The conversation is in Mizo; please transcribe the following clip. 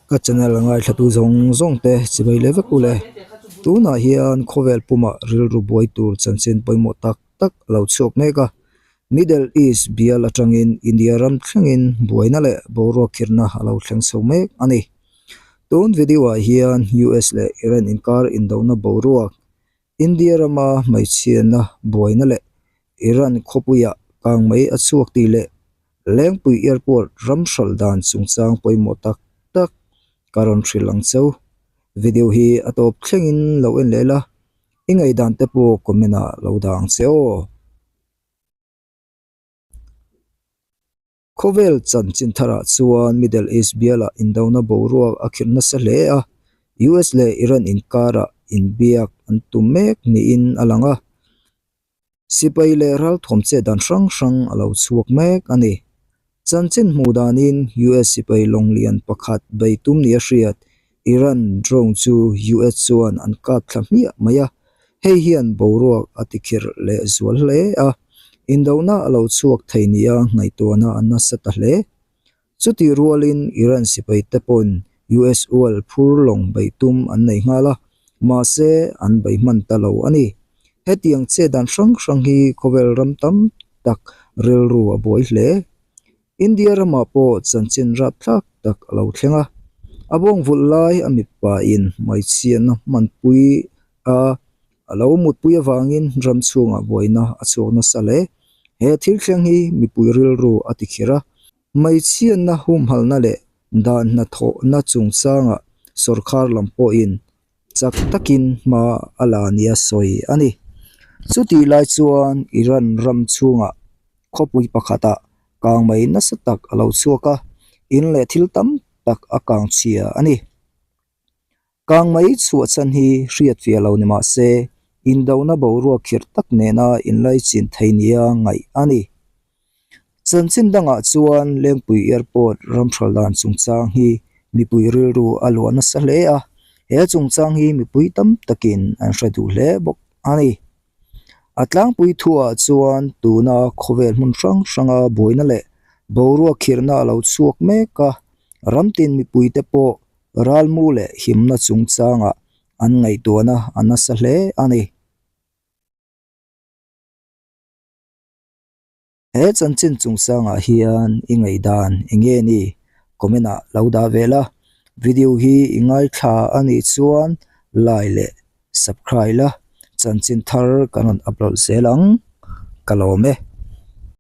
Ka channel ngaithlatu zawng zawng te chibai leh vek ule. Tunah hian khawvel pumah rilru buai tur chanchin pawimawh tak tak a lo chhuak mek a. Middle East bial atangin India ram thlengin buaina leh boruak khirhna a lo thleng chho mek a ni. Tun video ah hian US leh Iran inkar indona boruak India rama hmeichhiana buaina leh Iran khawpuiah kangmei a chhuak tih leh Lengpui Airport ram hralh dan chungchang pawimawh tak tak ka rawn hrilh ang cheu. Video hi a tawp thlengin lo en leh la, i ngaihdan te pawh comment ah lo dah ang che aw. Khawvel chanchin tharah chuan Middle East bialah indona boruak a khirh nasa hle a, US leh Iran inkarah inbiak an tum mek niin a lang a. Sipai leh ralthuam chet dan hrang hrang a lo chhuak mek a ni. Chanchin hmuh danin US sipai lawng lian pakhat bei tum nia hriat Iran drone chu US chuan an kap thla hmiah mai a, hei hian boruak a tikhirh leh zual hle a, indona a lo chhuak thei nia ngaihtuahna a nasa ta hle. Chutih rualin Iran sipai te pawhin US ual phur lawng bei tum an nei nghal a, mahse an bei hman ta lo a ni. Hetiang che dan hrang hrang hi khawvel ram tam tak rilru a buai hle. India ramah pawh chanchin rapthlak tak a lo thleng a, a bawng vulh lai a mipa in hmaichhiatna hmanpui a a lo mutpui avangin ram chhungah buaina a chhuak nasa hle. He thil thleng hi mipui rilru a ti khirh a, hmeichhiatna humhalhna leh dan hnathawhna chungchangah sawrkar lam pawhin chak takin hma a la nia sawi a ni. Chutih lai chuan Iran ram chhungah khawpui pakhatah kangmei nasa tak a lo chhuak a, in leh thil tam tak a kang chhia a ni. Kangmei chhuah chhan hi hriat fiah lo ni mah se, indona boruak khirh tak nena inlaichin thei nia ngaih a ni. Chanchin dangah chuan Lengpui Airport ramhral dan chungchang hi mipui rilru a luah nasa hle a, he chungchang hi mipui tam takin an hre duh hle bawk a ni. A tlangpui thuah chuan tuna khawvel hmun hrang hranga buaina leh boruak khirhna a lo chhuak mek a, ramtin mipuite pawh ralmu leh himna chungchangah an ngaihtuahna a nasa hle a ni. He chanchin chungchangah hian i ngaihdan eng nge ni? Comment ah lo dah ve la. Video hi i ngaithla a nih chuan like leh subscribe la, chanchin thar kan rawn upload zel ang. Ka lawm e.